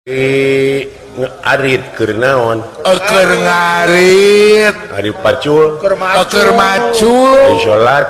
Arit keur naon? Keur ngarit. Ari pacul. Keur macul. Ari salat.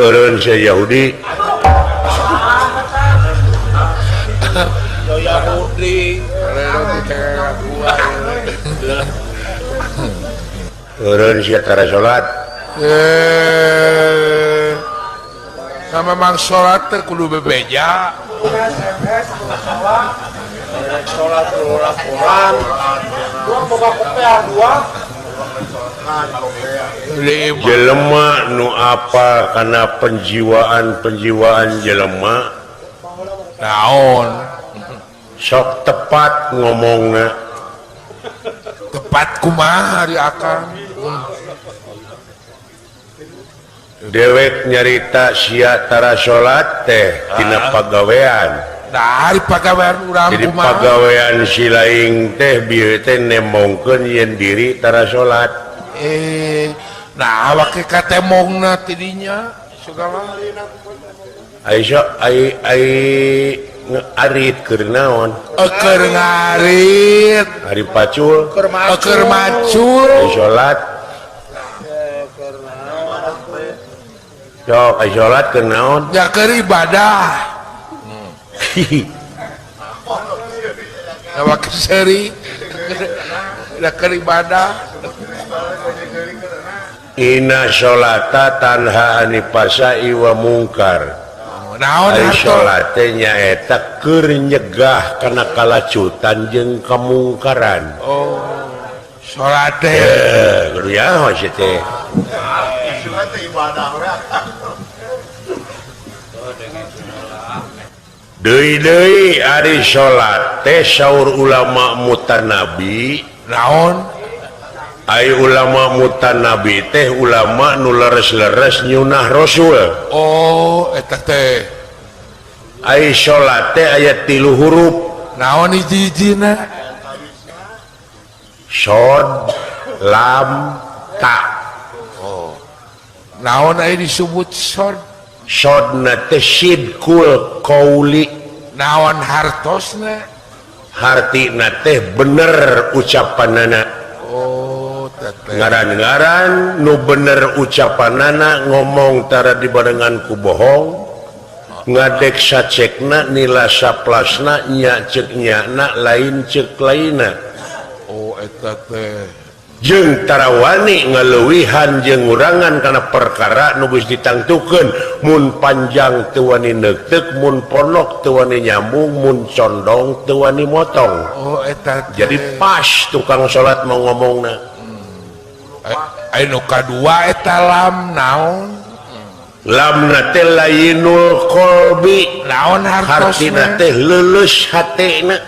Eureun si Yahudi. Eureun sia tara salat. Sama mang salat teh kudu bebeja. Salat laporan. Dua boga kopeah dua. Jelema nu apa karena penjiwaan-penjiwaan jelema naon sok tepat ngomongna tepat kumaha ari akang dewek nyarita sia tara salat teh tina pagawean. Nah, ari pagawean urang jadi kumaha? Pagawean si laing teh bieu teh nemongkeun yen diri tara salat. Nah awak katemongna tidinya segala Aisyah ai ai arit keur naon? Keur ngarit. Ari pacul. Keur macul. Ari salat. Sok ari salat keur naon? Ya keur ibadah. Awak seri da keur ibadah. Inna sholata tanha anifasai wa mungkar. Naon ari salat teh nyaeta keur nyegah kana kalacutan jeung kamungkaran. Oh, salat teh. Kudu nyaho sia teh. Salat teh ibadah we. Deui-deui ari salat teh saur ulama mutanabi. Naon? Ai ulama mutanabi teh ulama nu leres-leres nyunah rasul. Oh, eta teh. Ai salat teh aya 3 huruf. Naon hiji-hijina? Shod, lam, ta. Oh. Naon aya disebut shod? Shodna teh sidqul qauli. Naon hartosna? Hartina teh bener ucapanana. Ngaran-ngaran nu bener ucapanana ngomong tara dibarengan ku bohong ngadek sacekna nila saplasna nya ceuk nyana lain ceuk lainna. Oh, eta teh jeung tarawani ngaleuwihan jeung ngurangan kana perkara nu geus ditangtukeun mun panjang teu wani neukteuk mun ponok teu wani nyambung mun condong teu wani motong. Oh, eta teh. Jadi pas tukang salat mau ngomongna. Anu kadua eta lam naon? Lamna teh layinul qalbi. Naon hartosna? Hartina teh leuleus hatena.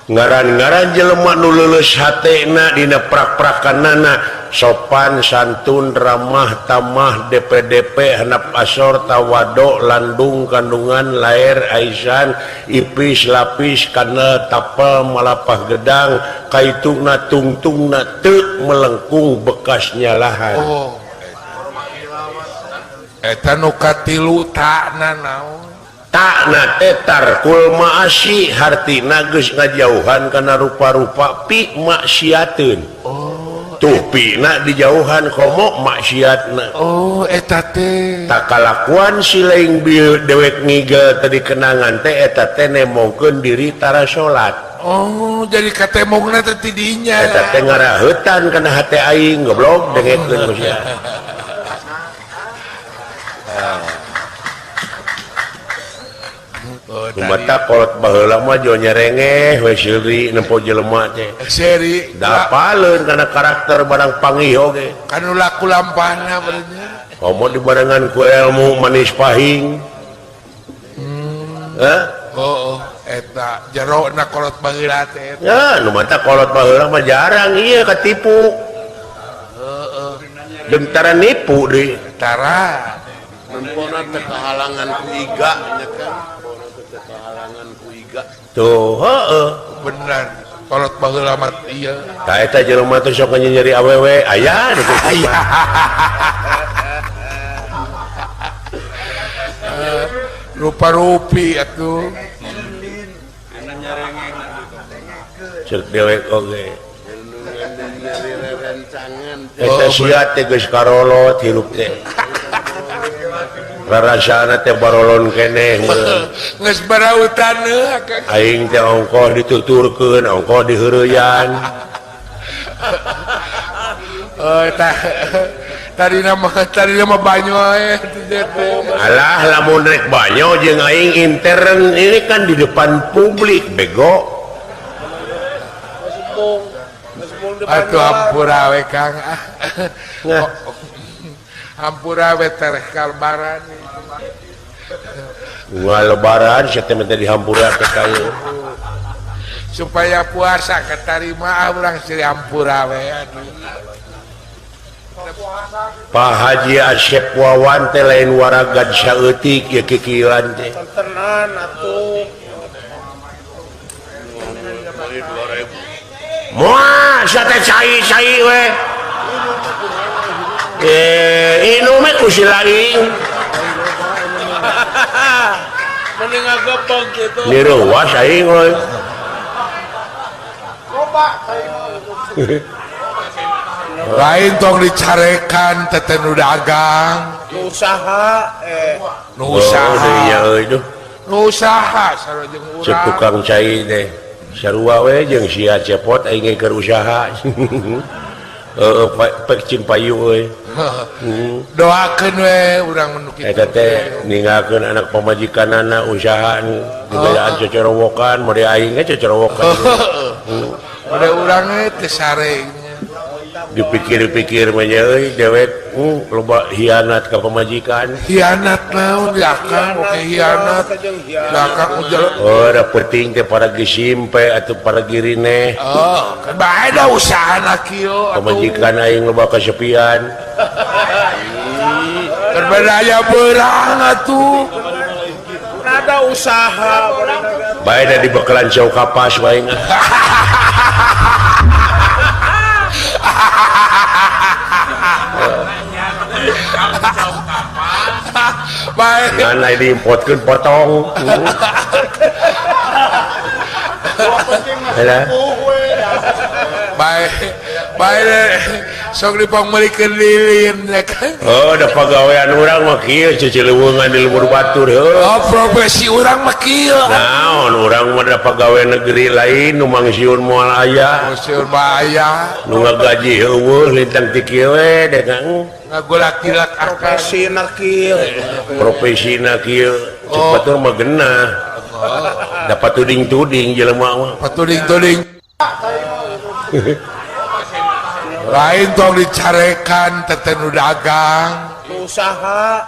Ngaran-ngaran jelema nu leuleus hatena dina prak-prakanana sopan santun ramah tamah DPDP hanap asor tawado landung kandungan lair aisan ipis lapis kana tapel malapah gedang kaitungna tungtungna teu melengkung bekas nyalahan. Oh, eta nu katilu takna naon? Takna teh tarkul maasi hartina geus ngajauhan kana rupa-rupa pi maksiateun. Oh, tuh pina dijauhan komo maksiatna. Oh, eta teh takalakuan si laing bieu dewek ngigel tadi kenangan teh eta teh nemongkeun diri tara salat. Oh, jadi katemongna teh ti dinya. Eta teh ngaraheutan kana hate aing goblok dengekeun ku sia. Oh, Mata kolot baheula mah jo nyerengeh we seuri nempo jelema teh. Seuri. Dapaleun kana karakter barang panggih oge. Kanu laku lampahna benernya. Komo dibarengan ku ilmu manis pahing. Hah? Oh, eta jerona kolot baheula teh. Ya, nu mata kolot baheula mah jarang ieu katipu. Heeh. Dentara nipu deui. Tara. Nempona teh kahalangan ku iga nya kan. Kahalangan ku iga. Tuh, heeh. Bener. Kolot baheula mah ieu. Tah eta jelema teh sok nyeri awewe, aya nu kitu. Aya. Rupa-rupi atuh. Cek dewek oge. Eta sia teh geus karolot hirup teh. Rarasana teh barolon keneh geus barautan aing teh ongkoh dituturkeun ongkoh diheureyan. Oh tah tadi nama banyo eh. Alah lamun rek banyo jeung aing intern ini kan di depan publik bego. Atuh hampura we Kang. Hampura we tereh kalbaran. Wah lebaran sia teh minta dihampura teh kayu. Supaya puasa katarima urang siri hampura we atuh. Pak Haji Asep Wawan teh lain waragad saeutik ieu kikieuan teh. Tenan atuh. Moal sia teh cai-cai we. Inum ku si laing. Mending ngagebeg kitu. Niruwas aing we. Loba cai. Lain tong dicarekan teh nu dagang. Nu usaha Nu usaha. Nu usaha sarua jeung urang. Cek tukang cai teh. Sarua we jeung sia cepot aing ge keur usaha. Heeh, pek cing payu euy. Doakeun we urang nu kitu. Eta teh ninggalkeun anak pamajikanana usaha nu digayaan cocorowokan, mode aing ge cocorowokan. Mode urang we teh sare. Dipikir-pikir mah nya euy dewek loba hianat ka pamajikan. Hianat naon ya Kang, oke hianat. Ya Kang ujar. Oh, da penting teh para gisimpe atuh para girine. Oh, kan bae da usahana kieu atuh. Pamajikan aing loba kasepian. Kan bae aya beurang atuh. Ada usaha. Bae da dibekalan cau kapas wae. Ngan ai diimpotkeun potong. Heula. Bae bae sok dipangmeulikeun lilin ya kan. Oh, da pagawean urang mah kieu cicileuweungan di lembur batur heuh. Oh, profesi urang mah kieu. Naon urang mah da pagawe negeri lain nu mangsiun moal aya. Mangsiun moal aya. Nu ngagaji heueuh lintang ti kieu we deh Kang. Ngagolak-gilak profesina kieu. Profesina kieu. Cek batur mah genah. Da patuding-tuding jelema mah. Patuding-tuding. Lain tong dicarekan teh nu dagang. Nu usaha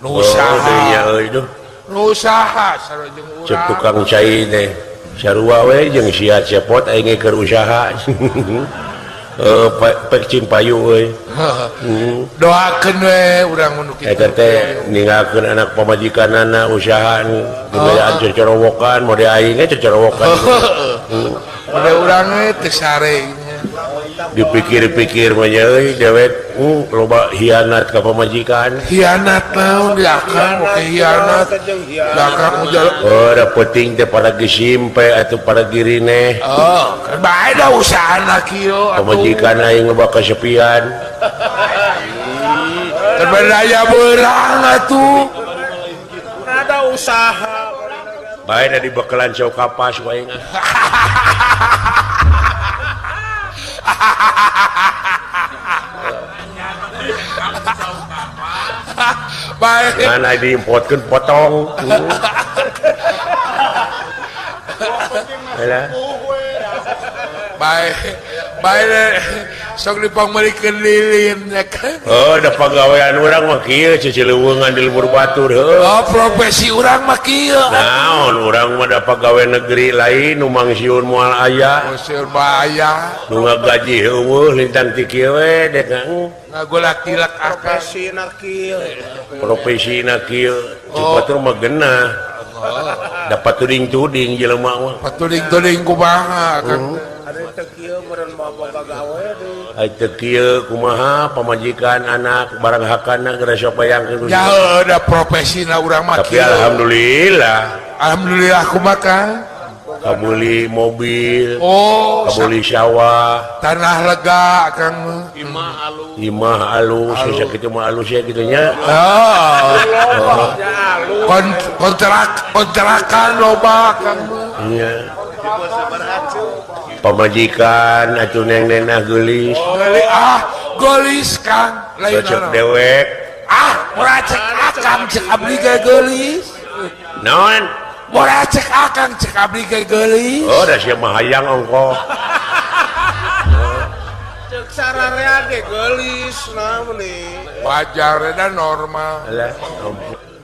Nu usaha. Nu usaha sarua jeung urang. Cek tukang cai teh sarua we jeung sia cepot aing ge keur usaha. Pek cing payu euy. Doakeun we urang nu kitu. Eta teh ninggalkeun anak pamajikanana usaha nu digayaan cocorowokan, mode aing ge cocorowokan. Mode urang we teh sare. Dipikir-pikir mah nya euy dewek loba hianat ka pamajikan. Hianat naon ya Kang, oke hianat. Ya Kang ujar. Oh, da penting teh para gisimpe atuh para girine. Oh, kan bae da usahana kieu atuh. Pamajikan aing loba kasepian. Kan bae aya beurang atuh. Ada usaha. Bae da dibekalan cau kapas wae. Bae ngan ai diimpotkeun potong. Alah. Bae bae sok dipangmeulikeun lilin nya kan. Oh, da pagawean urang mah kieu cicileuweungan di lembur batur heuh. Oh, profesi urang mah kieu. Naon urang mah da pagawe negeri lain nu mangsiun moal aya. Mangsiun moal aya. Nu ngagaji heueuh lintang ti kieu we dek ngagolak-gilak akal. Profesina kieu. Profesina kieu. Cek batur mah genah. Dapat tuding-tuding jelema mah. Patuding-tuding kumaha Kang. Teu kieu kumaha pamajikan anak barang hakana geura sok bayangkeun. Ya da profesina urang mah kieu. Tapi alhamdulillah. Alhamdulillah kumaha Kang? Kabeli mobil, oh, kabeli sawah, tanah lega Kang. Imah alus. Imah alus, sakitu mah alus ya kitu nya. Oh. Kontrakan loba Kang. Iya. Pamajikan atuh neng-nenah geulis. Ah, geulis Kang. Lain cek dewek. Ah, murah cek akang cek abdi ge geulis. Naon? Murah cek akang cek abdi ge geulis. Oh, da sia mah hayang ongkoh. Cek sararea ge geulis naon nih. Wajar da normal. Alah,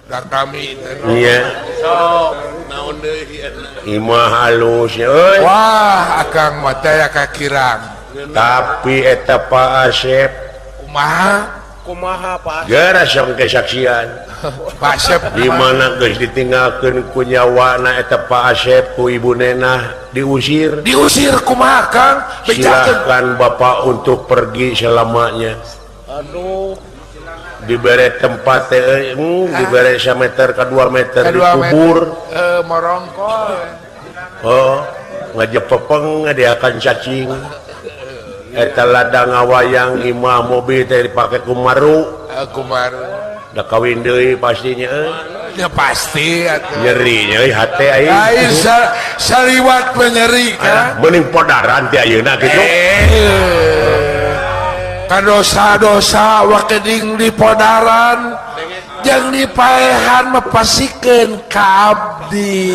da kami teh. Iya. Sok naon deui imah halus euy. Wah, akang mah teh kakirang. Tapi eta Pak Asep kumaha? Kumaha Pak Asep? Geura sok kesaksian. Pak Asep di mana geus ditinggalkeun ku nyawana eta Pak Asep ku ibu nenah diusir. Diusir kumaha Kang? Silahkan Bapak untuk pergi selamanya. Aduh. Dibere tempat teh dibere 1 meter ke 2 meter dikubur. Morongkol. Oh, ngajepepeng diakan cacing. Eta ladang ngawayang imah mobil teh dipake ku maru. Kumaru. Da kawin deui pastinya euy. Ya pasti atuh. Nyeri nya euy hate aing. Aing saliwat menyeri kan. Meuning podaran ti ayeuna kitu. Kadosa-dosa wakeding di podaran jeung dipaehan mepasikeun ka abdi.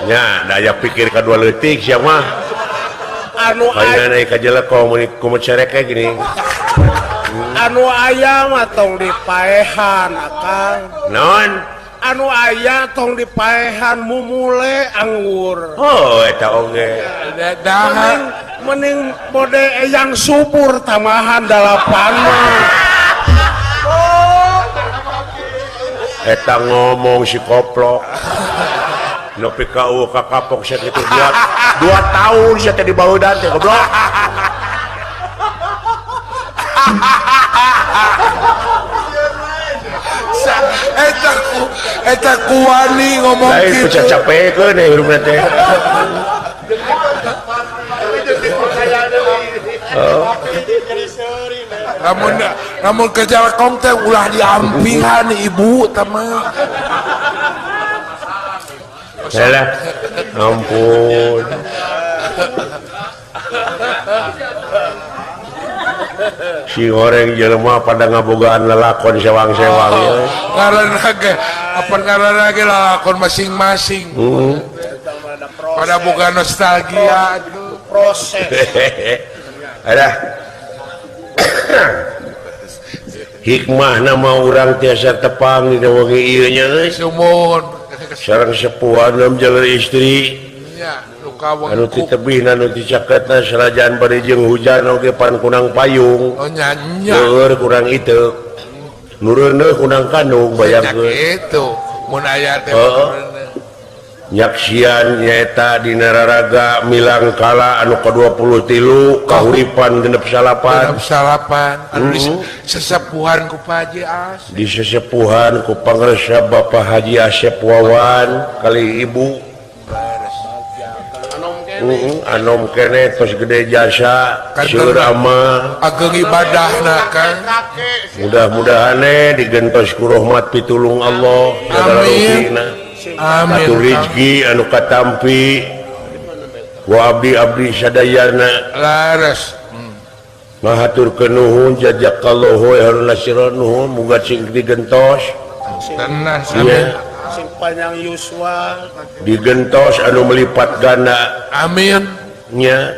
Nya daya pikir kadua leutik sia mah. Anu aya ka jelek komo cerek kayak gini. Anu aya mah tong dipaehan akang. Naon? Anu aya tong dipaehan mumule anggur. Oh, eta oge. Dahan mending mode eyang subur tamahan dalapan mah. Eta ngomong si koplok. Nepi ka eueuh ka kapok sia kitu 2 tahun sia teh dibaudan teh goblok. Eta kuwani ngomong lain kitu. Lain cacapekeun eh hirupna teh. Oh. Namun kejar teh ulah diampihan ibu teh mah. Salah. Ampun. Si goreng jelema pada ngabogaan lelakon sewang-sewang. Oh, ngaranna ge apa ngaranna ge lalakon masing-masing. Pada boga nostalgia proses. Ada hikmah nama urang tiasa tepang di wengi ieu nya euy. Sumuhun. Sareng sepuhan dalam jalur istri. Nya, luka anu ti tebihna anu ti caketna sarajan bari jeung hujan oge pan kunang payung. Oh nya nya. Leur kurang iteuk. Nureuneuh kunang kandung bayangkeun. Kitu, mun aya teh. Nyaksian nyaeta dina raraga milangkala anu ka-23 kahuripan 69. 69 anu sesepuhan ku Pak Haji Asep. Disesepuhan ku pangresa Bapak Haji Asep Wawan kali ibu. Anom kene tos gede jasa seueur ama ageng ibadahna kan. Mudah-mudahan digentos ku rahmat pitulung Allah. Amin. Amin. Atur rizki anu katampi ku abdi-abdi sadayana laras. Ngahaturkeun nuhun jazakallahu khairan nasiran nuhun muga sing digentos. Tenang amin. Sing panjang yuswa digentos anu melipat ganda amin nya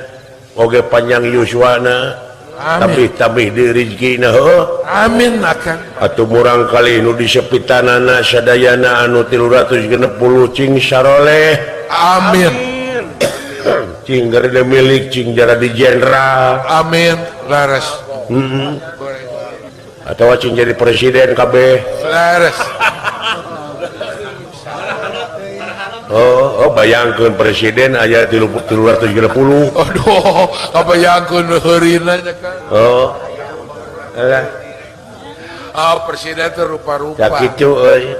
oge panjang yuswana tapi di rezekina heuh amin akan atuh murang kali nu disepitanana sadayana anu 360 cing saroleh amin cing garede milik cing jadi jenderal amin laras atau cing jadi presiden kabeh laras oh bayangkeun presiden aya 330 aduh kabayangkeun heurina nya kan oh alah ah presiden teh rupa-rupa ya kitu euy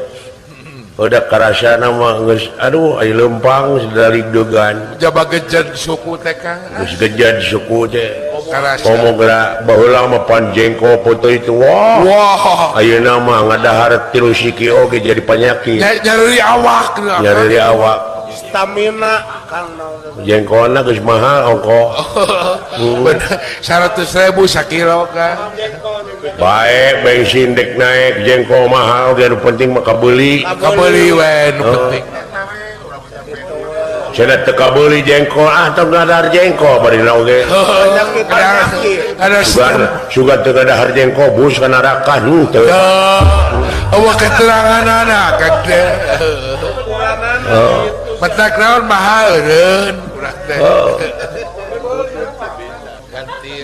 udah karasana mah geus aduh aya lempang daligdegan jaba gejad suku teh Kang geus gejad suku teh karasa komo geura baheula mah pan jengkol foto itu wah wah ayeuna mah ngadahar tilu siki oge jadi panyakit nyeri awak nyeri awak stamina Kang jengkolna geus mahal ongkoh bener 100.000 sakilo Kang bae bensin dek naik jengkol mahal ge nu penting mah kabeuli kabeuli we nu penting cenah teu kabeuli jengkol ah tong ngadahar jengkol barina oge ada sugan teu ngadahar jengkol bus kana neraka henteu eueuh keteranganana Kang teh matak naon mahal eureun urang teh ganti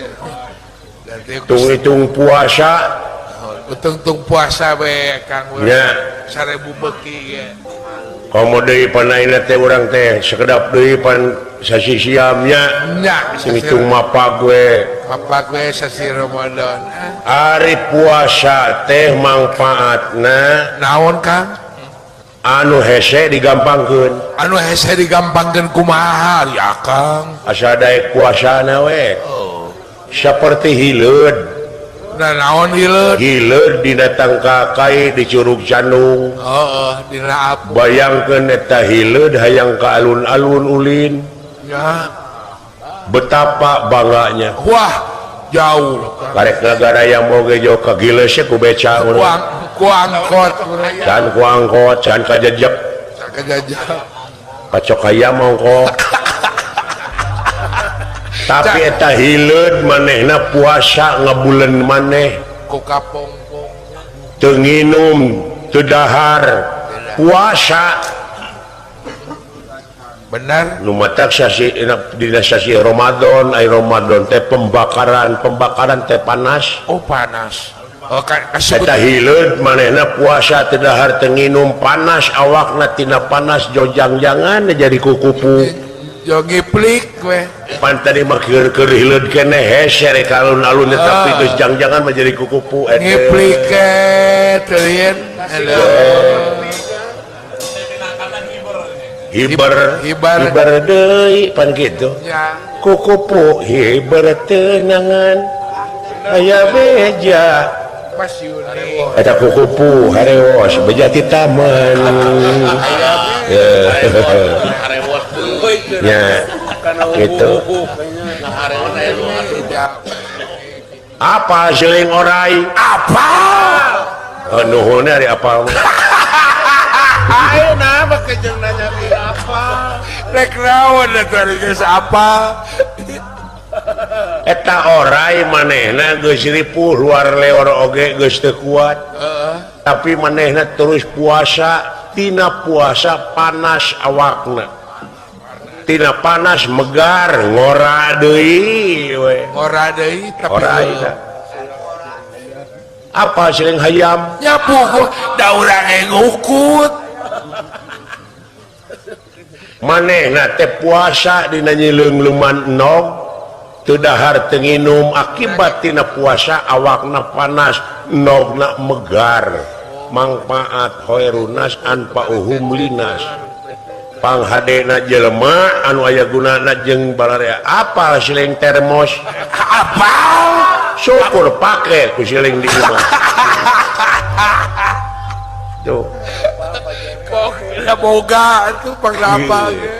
ganti hitung puasa hitung puasa we Kang nya 1000 beuki ge komo deui panaina teh urang teh sekedap deui pan sasi siamnya nya hitung mapak we mapak we sasi Ramadan ari puasa teh mangfaatna naon Kang anu hese digampangkeun anu hese digampangkeun kumaha ya Kang asa daek puasana we oh. Seperti hileud nah naon hileud hileud dina tangka kai di Curug Candung heeh dina apu bayangkeun eta hileud hayang ka alun-alun ulin ya betapa bangganya wah jauh karek nagara yang moge jauh ka gileus ku beca urang ku angkot can ku angkot can kajejek kajejek kacok hayam ongko tapi eta hileud manehna puasa ngabuleun maneh ku kapongpong teu nginum teu dahar puasa benar nu matak sasi dina sasi Ramadan ai Ramadan teh pembakaran teh panas oh panas oh eta hileud manehna puasa teu dahar teu nginum panas awakna tina panas jojang-jangan jadi kukupu jogi plik we pan tadi mah keur hileud keneh hese rek alun-alun tapi geus jang-jangan mah jadi kukupu eta ngiplik teuing hiber hiber deui pan kitu ya kukupu hiber teu nangan aya beja eta kukupu harewos beja ti taman ya gitu apa seling orai apa nuhun ari apa ayo nama kejeng nanya ki apa rek naon eta geus apa eta orai manehna geus ripuh luar leor oge geus teu kuat tapi manehna terus puasa tina puasa panas awakna tina panas megar ngora deui we ngora deui tapi orai apa sering hayam nya puguh da urang ngukut manehna teh puasa dina nyileung-leuman enog teu dahar teu nginum akibat tina puasa awakna panas enogna megar mangfaat hoerunas anfa'uhum linas panghadena jelema anu aya gunana jeung balarea apa siling termos apa syukur pake ku siling di imah tuh pokoknya boga tuh pangapa ge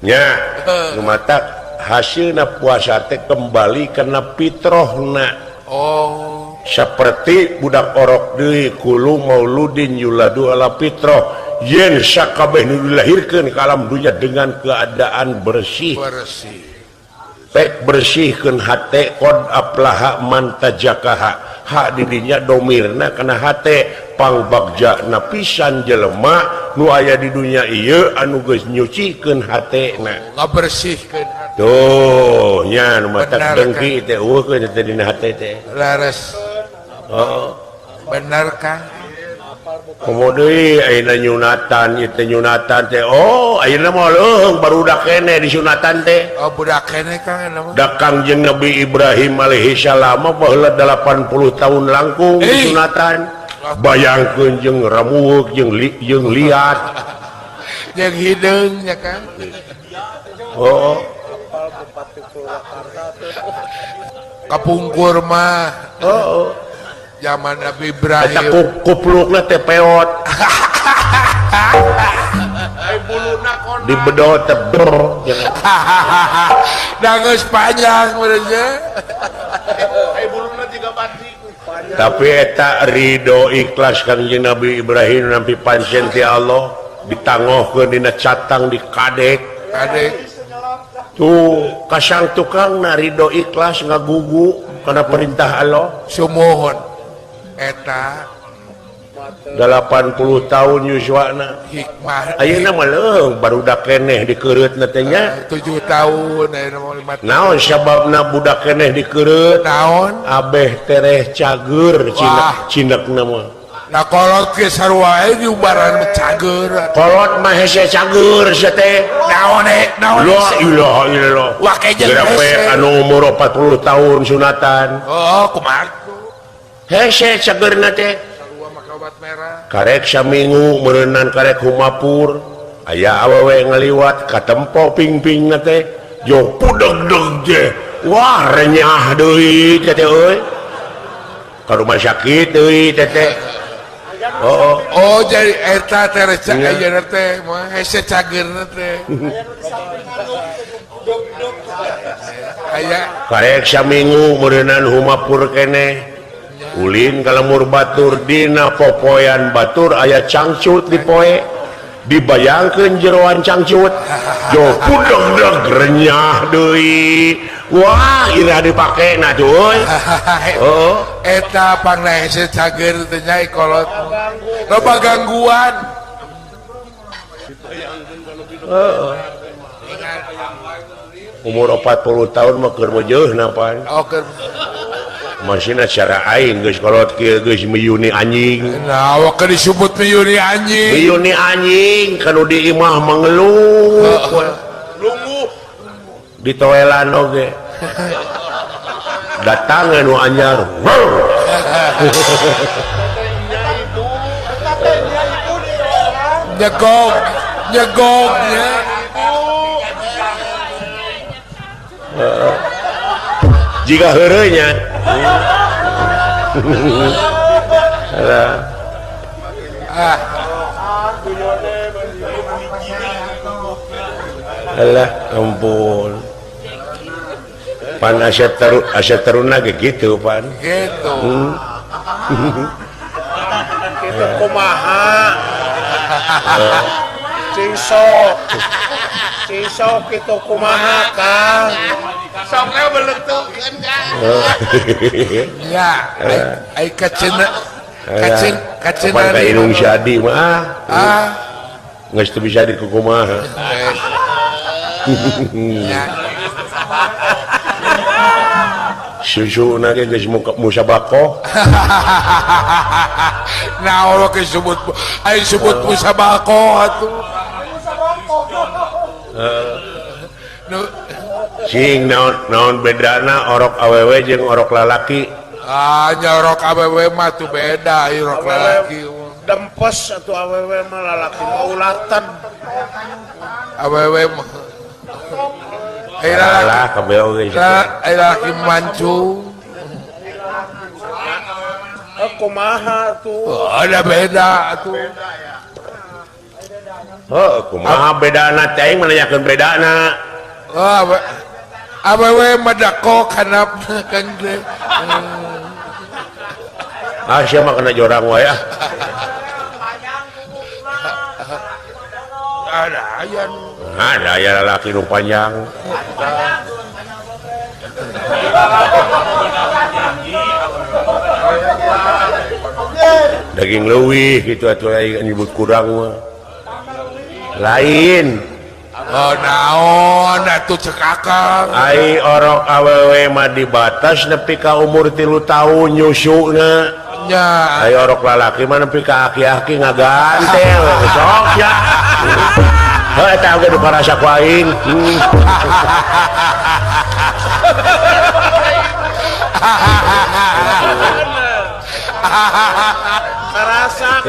nya nu matak hasilna puasa teh kembali kana fitrohna oh Seperti budak orok deui kullu mauludin yuladu ala fitrah yen sakabeh nu dilahirkeun ka alam dunya dengan keadaan bersih. Bersih. Pek bersihkeun hate qad aflaha man tajakaha. Hak didinya domirna kana hate pangbagja pisan jelema nu aya di dunya ieu anu geus nyucikeun hatena. Ngabersihkeun hate. Tuh nya nu matak dengki teh eueuh teh dina hate teh. Laras. Oh, bener Kang. Komo deui ayeuna nyunatan ieu teh nyunatan teh. Oh, ayeuna mah leuheung barudak keneh disunatan teh. Oh, budak keneh Kang ayeuna mah. Da Kangjeng Nabi Ibrahim alaihi salam baheula 80 tahun langkung disunatan. Bayangkeun jeung ramuweuk jeung jeung liat. Jeung hideung nya Kang. Oh. Kapungkur mah. Oh. Zaman Nabi Ibrahim. Eta kuplukna teh peot. Dibedot teh ber. Da geus panjang meureun nya. Buluna tiga batik. Tapi eta ridho ikhlas Kangjeng Nabi Ibrahim nampi pancen ti Allah ditangohkeun dina catang di kadek. Kadek. Tuh kasang tukangna ridho ikhlas ngagugu kana perintah Allah. Sumuhun. Eta 80 tahun yuswana hikmah ayeuna mah leuheung barudak keneh dikeureutna teh nya 7 tahun ayeuna mah 5 tahun. Naon sababna budak keneh dikeureut? Naon? Abeh tereh cager cinekna mah. Nah kolot ge sarua we diubaran cager. Kolot mah hese cager sia teh. Naon naon? La ilaha illallah. Wah jeung hese. Anu umur 40 tahun sunatan. Oh, kumaha? Hese cagerna teh. Karek saminggu meureunan karek humapur aya awewe ngaliwat katempo ping-pingna teh jo pudeg-deg teh. Wah renyah deui teh teh euy. Ka rumah sakit deui teh teh. Oh, oh jadi eta teh recak ayeuna teh mah hese cagerna teh. Aya karek saminggu meureunan humapur keneh. Ulin kalemur batur dina popoean batur aya cangcut di poe dibayangkeun jeroan cangcut jo pudeg-deg renyah deui. Wah ira dipake na tuh euy. Oh eta pangna hese cager teh nya kolot loba gangguan. Heeh. Umur 40 tahun mah keur meujeuna pan. Oh keur masina cara aing geus kolot kieu geus miyuni anjing. Nah, awak disebut miyuni anjing. Miyuni anjing kanu di imah mengeluh. Lunguh. Di toelan oge. Datang anu anyar. Nyegok, nyegok nya. Jika heureunya. Ah. Alah ampun. Pan asa teruna ge kitu pan. Gitu. Kitu kumaha? Cing sok. Cing sok kitu kumaha Kang? Soknya beletukeun Kang. Ya, ai kacena kacen kacena pan ka indung Syadi mah. Ah. Geus teu bisa dikukumaha. Susuna ge geus musabaqoh. Nah, Allah ge sebut ai sebut musabaqoh atuh. Sing naon naon bedana orok awewe jeung orok lalaki? Ah, nya orok awewe mah tuh beda orok lalaki. Dempes atuh awewe mah lalaki mah ulatan. Awewe mah alah kabeh oge. Ai lalaki mancung. Kumaha tuh? Ada beda atuh. Heuh, kumaha bedana teh aing menanyakeun bedana. Oh, awewe mah dako kanap kan teh. Ah sia mah kena jorang wae ah. Ada aya Ada aya lalaki nu panjang. Daging leuwih gitu atuh aing nyebut kurang mah. Lain. Oh naon atuh cek akang. Ai orok awewe mah dibatas nepi ka umur 3 tahun nyusuna. Nya. Ai orok lalaki mah nepi ka aki-aki ngagantel sok ya. Heuh eta oge nu karasa ku aing. Karasa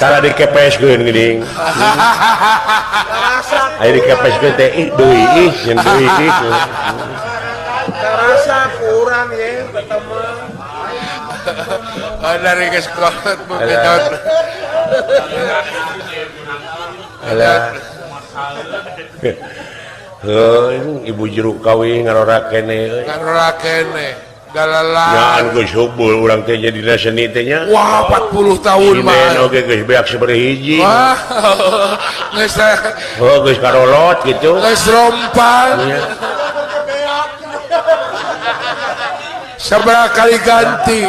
Tara dikepeskeun geuning. Aya dikepeskeun teh ih deui ih nyen deui ih. Karasa kurang ye ketemu. Oh dari geus kolot bebetot. Alah. Heuh ibu jeruk kawin ngarora kene euy. Ngarora kene. Nyaan geus hubul urang teh jadi dina seni teh nya. Wah 40 tahun mah. Sinden oge geus beak sabaraha hiji. Wah. Geus oh geus karolot kitu. Geus rompang. Sabaraha kali ganti.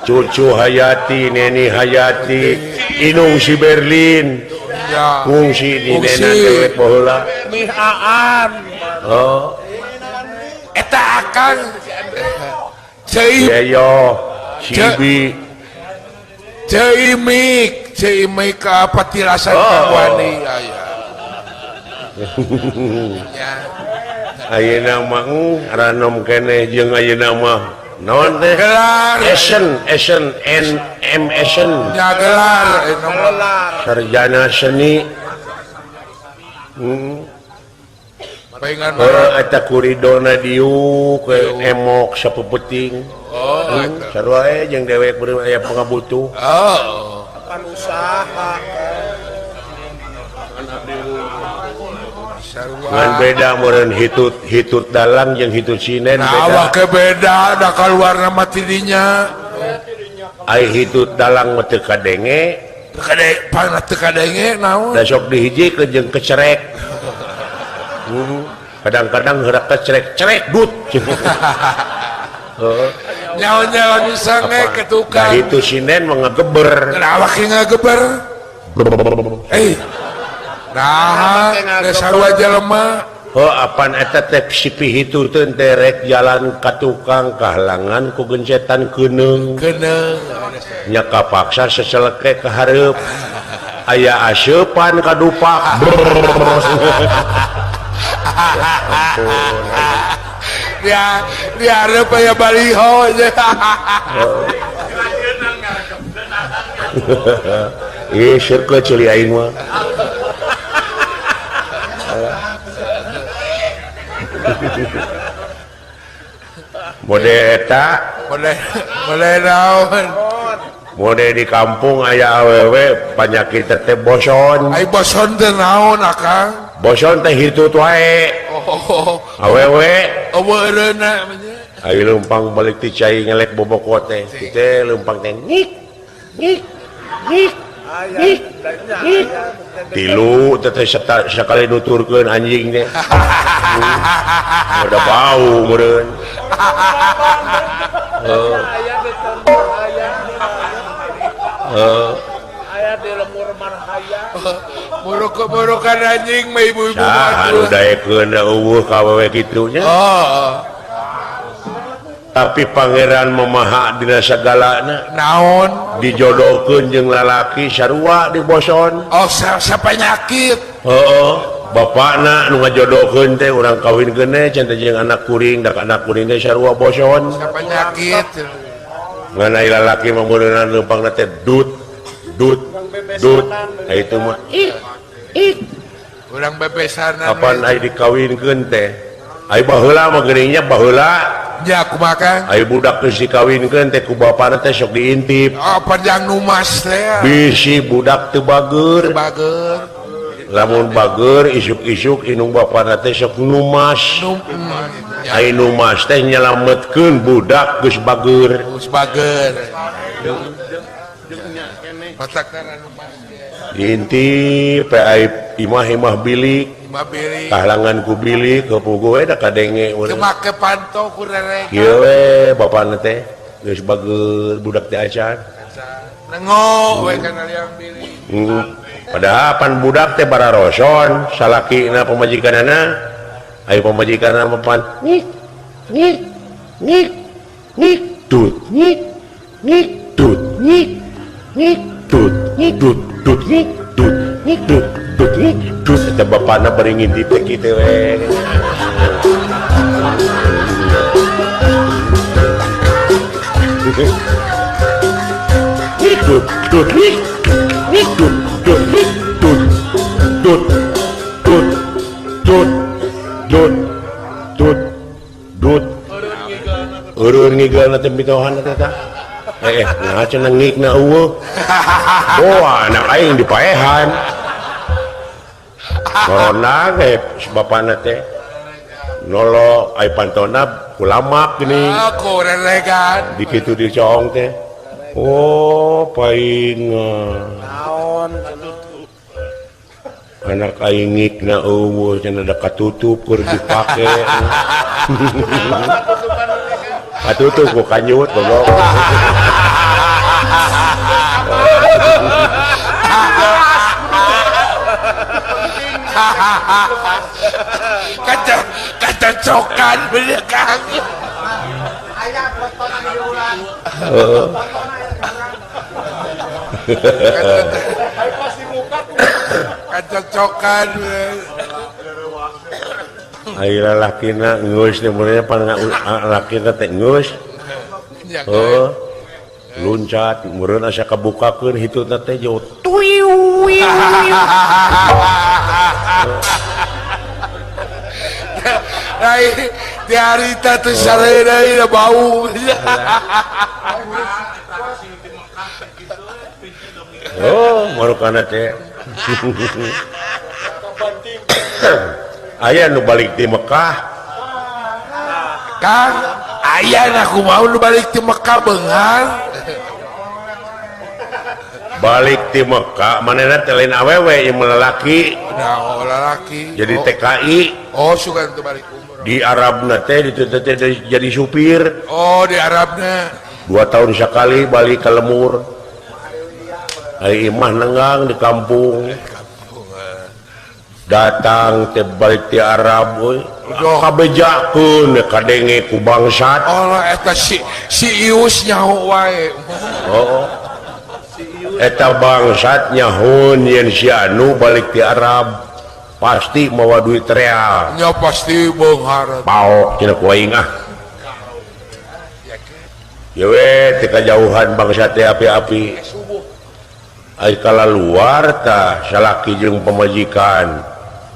Cucu Hayati, Neni Hayati, Inung si Berlin. Ya. Ngungsi di nena dewek baheula. Mihaan. Oh. Eta akang Cei Yeyo, Cibi, Ceimik, Ceimik ka patilasan wani aya. Ya. Ayeuna mah ranom keneh jeung ayeuna mah naon teh? Gelar. Esen, Esen, N M Esen. Ya gelar, sarjana seni. Oh, eta kuridona diuk emok sapepeting. Oh, sarua we jeung dewek beureum aya pangabutuh. Oh, pan usaha. Ngan beda meureun hitut hitut dalang jeung hitut sinen beda. Nah, awak beda da kaluarna mah ti dinya. Ai hitut dalang mah teu kadenge. Teu kadenge, pangna teu kadenge naon? Da sok dihijikeun jeung kecerek. Kadang-kadang gerak kecerek-cerek dut. Heeh. Nyaon-nyaon sange ke tukang. Nah itu sinden mah ngageber. Kenapa ki ngageber? Nah, geus sarua jelema. Oh, apan eta teh si pihitu teh rek jalan ka tukang kahalangan ku gencetan keuneung. Keuneung. Nya kapaksa seseleke ka hareup. Aya aseupan ka dupak. Dia dihareup aya baliho. Ih, sirkeun ceuli aing mah. Mode eta, mode naon? Mode di kampung aya awewe panyakit teh boson. Ai boson teh naon akang? Boson teh hitut wae. Oh. Awewe eueuh eureuna nya. Ai leumpang balik ti cai ngelek boboko teh. Teh leumpang teh ngik ngik ngik ngik ngik. Tilu teh sakali nuturkeun anjing teh. Udah bau meureun. Heeh. Aya di lemur marhaya. Muruk-murukan anjing mah ibu-ibu mah. Anu daekeun eueuh ka awewe kitu nya. Oh. Tapi pangeran memaha dina sagalana. Naon? Dijodohkeun jeung lalaki sarua di boson. Oh, sapanyakit. Heeh. Bapakna nu ngajodohkeun teh urang kawinkeun teh cenah jeung anak kuring, da anak kuring teh sarua boson. Sapanyakit. Ngan ai lalaki mah meureunna leumpangna teh dut dut dut. Nah itu mah ih ih. Urang bebesanan. Kapan ai dikawinkeun teh? Ai baheula mah geuning nya baheula. Ya kumaha Kang? Ai budak geus dikawinkeun teh ku bapana teh sok diintip. Oh, panjang numas teh. Bisi budak teu bager. Teu bager. Lamun bager isuk-isuk inung bapana teh sok numas. Ai numas teh nyelametkeun budak geus bager. Geus bager. Inti PI imah-imah bilik. Kahalangan ku bilik kepugu we da kadenge urang. Teu make panto ku rerek. Kieu we bapana teh geus bager budak teh acan. Nengo we kana liang bilik. Padahal pan budak teh bararoson salakina pamajikanana aya pamajikanna mah pan ngik ngik ngik ngik tut ngik ngik tut ngik ngik tut ngik tut tut ngik tut ngik tut tut ngik tut eta bapana bari ngintip teh kitu we. Ngik tut tut ngik ngik tut tut tut tut tut tut tut tut tut eureun ngigeulna teh mitohan teh tah nah cenah ngikna eueuh oh anak aing dipaehan corona ge bapana teh nolo ai pantona kulamak geuning ku reregan dikitu dicoong teh oh paingan naon anak aing ngikna eueuh cenah da katutup keur dipake katutup ku kanyut goblok Kacocokan bener Kang. Aya potongan diulang. Kacocokan. Ai lalakina geus teh mun pan lalakina teh geus. Heuh. Luncat meureun asa kabukakeun hitutna teh jauh tuiu. Ai di harita teh sarena ieu bau. Oh, marukana teh. Aya nu balik di Mekah. Kang, aya na kumaha nu balik di Mekah beunghar. Balik di Mekah manehna teh lain awewe ieu mah lalaki. Nah, lalaki. Jadi TKI. Oh, sugan teu balik umroh. Di Arabna teh ditu teh jadi supir. Oh, di Arabna. 2 tahun sekali balik ke lemur. Ai imah nenggang di kampung. Datang teh balik ti Arab euy. Kabejakeun kadenge ku bangsat. Oh, eta si Ius nyaho wae. Oh. Eta bangsat nyahun yen si anu balik ti Arab pasti mawa duit real. Nya pasti beunghar. Paok cenah ku aing ah. Ye we teh kajauhan bangsat teh api-api. Ai kalaluar tah salaki jeung pamajikan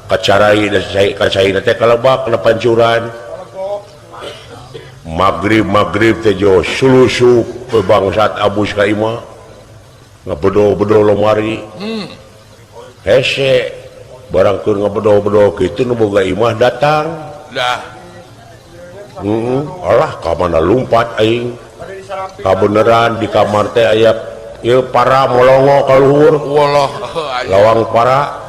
kacarai da kacaina teh kalebak kana pancuran. Magrib-magrib teh jo sulusuk we bangsat abus ka imah. Ngabedo-bedo lomari. Hese barang keur ngabedo-bedo kitu nu boga imah datang. Dah. Alah ka mana lumpat aing. Kabeneran di kamar teh aya ieu para molongo ka luhur. Wallah. Lawang para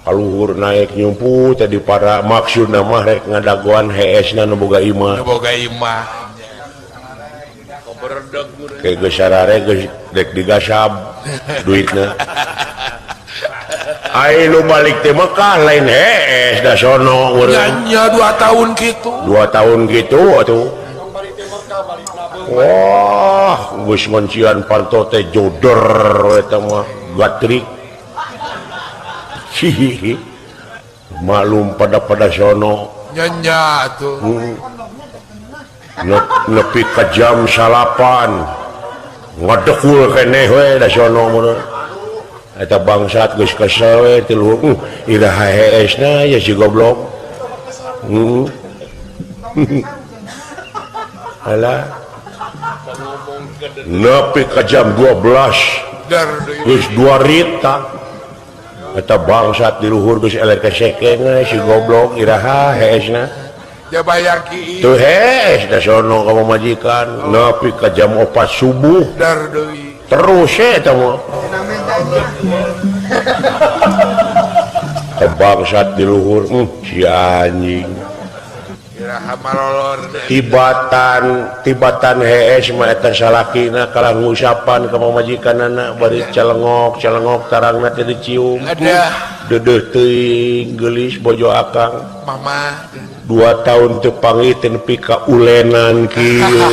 ka luhur naik nyumpu teh di para maksudna mah rek ngadagoan heesna nu boga imah. Nu boga imah. Kayak geus sarare geus dek digasab duitna. Ai nu balik ti Mekah lain hees da sono urang. Nya 2 tahun kitu. 2 tahun kitu atuh. Wah, geus mancian panto teh joder eta mah gatrik. Hihihi. Maklum pada sono. Nya nya atuh. Nepi ka jam 9 ngadekul keneh we da sono mun eta bangsat geus kesel we ti luhur iraha heesna ya si goblok. Alah nepi ka jam 12 geus 2 rita Eta bangsat di luhur geus eleh kesekeng si goblok iraha heesna. Ja bayar ki. Teu hees da sono ka pamajikan nepi ka jam 4 subuh. Dar deui. Terus eta mah. Eta bangsat di luhur si anjing. Tibatan hees mah eta salakina kalah ngusapan ka pamajikanana bari celengok tarangna teh dicium. Deudeuh teuing geulis bojo akang. Mama 2 tahun teu panggih teh nepi ka ulenan kieu.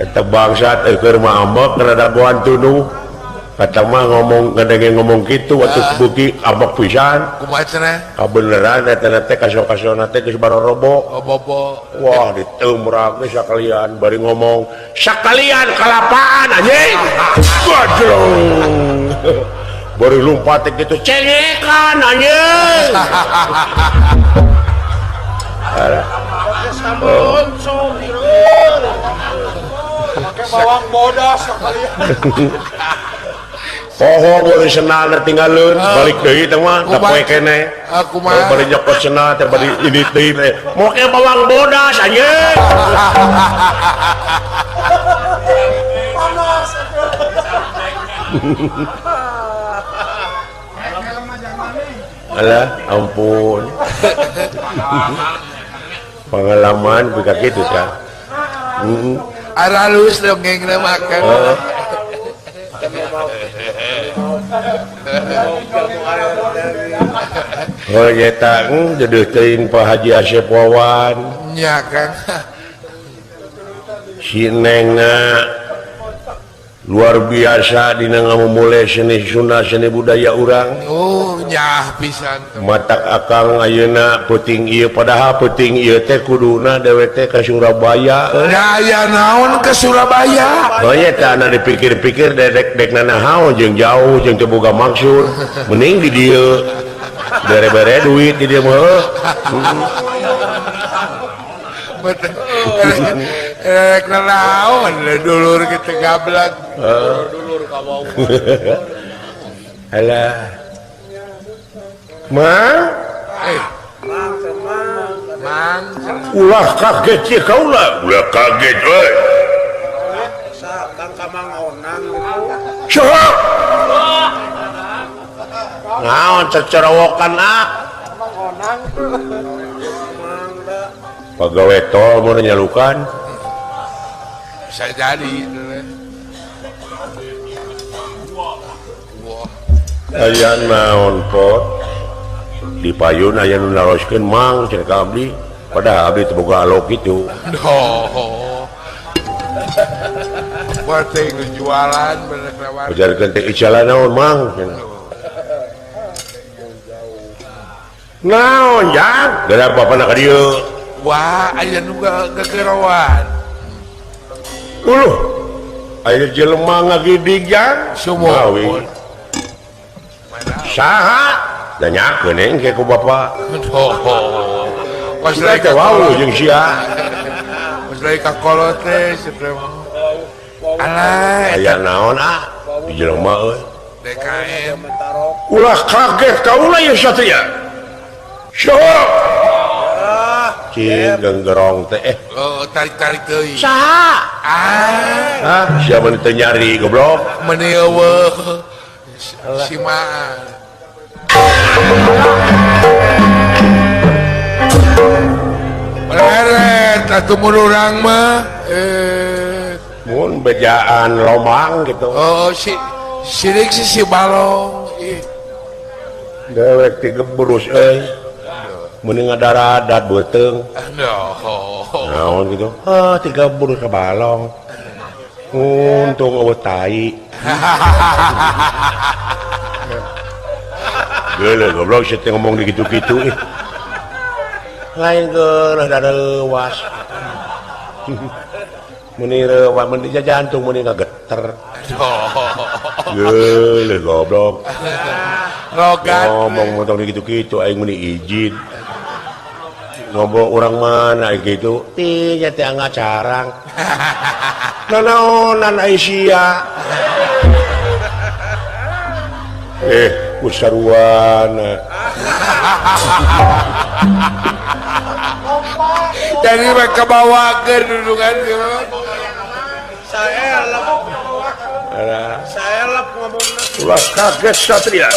Eta bangsat keur mah ambek kana dagoan tunduh. Kata mah ngomong ngadenge ngomong kitu atuh beuki ambek pisan. Kumaha cenah? Kabeneran eta teh kaso-kasona teh geus barorobo. Oh, bobo. Wah, diteumrak geus sakalian bari ngomong, sakalian kalapaan anjing. Godrong. Bari lumpat teh kitu cengekan anjing. Alah. Make bawang bodas sakalian. Poho bari senal tinggalun balik deui teh mah da poe keneh. Kumaha? Bari nyokot senal teh bari ini deui teh. Moke bawang bodas anjing. Panas. Alah, ampun. Pengalaman buka kitu tah. Heeh. Aralus dongengna makan. Oh eta deudeuh teuing Pak Haji Asep Wawan. Nya Kang. Si Nengna luar biasa dina ngamumule seni Sunda seni budaya urang. Oh nyah pisan. Matak akang ayeuna peuting ieu padahal peuting ieu teh kuduna dewek teh ka Surabaya. Da aya naon ke Surabaya? Oh nya teh ana dipikir-pikir dedek-dek nanahaon jeung jauh jeung teu boga maksud. Mending di dieu. Bere-bere duit di dieu mah. Rek naon dulur kitu gablek. Dulur ka bawah. Alah. Mang? Mang. Ulah kaget sih kaula. Ulah kaget euy. Kang ka Mang Onang. Saha? Naon cecerowokan ah? Mang Onang. Pagawe tol mun nyalukan. Bisa jadi. Aya naon pot di payun aya nu naroskeun mang cenah ka abdi padahal abdi teu boga alok kitu. Oh. Buat teh jualan bener lewat. Ujarkeun teh icalan naon mang cenah. Naon jang? Geura bapana ka dieu. Wah, aya nu gegerowan. Uluh. Aya jelema ngagidig jang sumur. Saha? Nanyakeun engke ku bapa. Oh. Pas lagi teh wau jeung sia. Pas lagi ka kolot teh teh. Alah, aya naon ah? Di jelema euy. DKM. Ulah kaget kaula ieu satria. Syok. Cing genggerong teh. Oh, tarik-tarik deui. Saha? Ah. Hah, sia mun teu nyari goblok. Meuni eueuh. Simaan. Leret atuh mun urang mah mun bejaan lomang gitu. Oh, si sirik si balong. Ih. Dewek tigebrus euy. Mending ngadaradat beuteung. Naon gitu. Ah, tigebrus ka balong. Untung eueuh tai. Geuleuh goblok sia teh ngomong di kitu-kitu ih. Lain geuleuh da reuwas. Meuni reuwas meuni jantung meuni ngageter. Geuleuh goblok. Rogat. Ngomong tong di kitu-kitu aing meuni izin. Ngobrol urang mana gitu. Ih nya teh ngacarang. Nanaonan ai sia. Ku sarwana. Jadi mereka bawa ke dudukan. Saya lep ngomongna. Ulah kaget, Satria.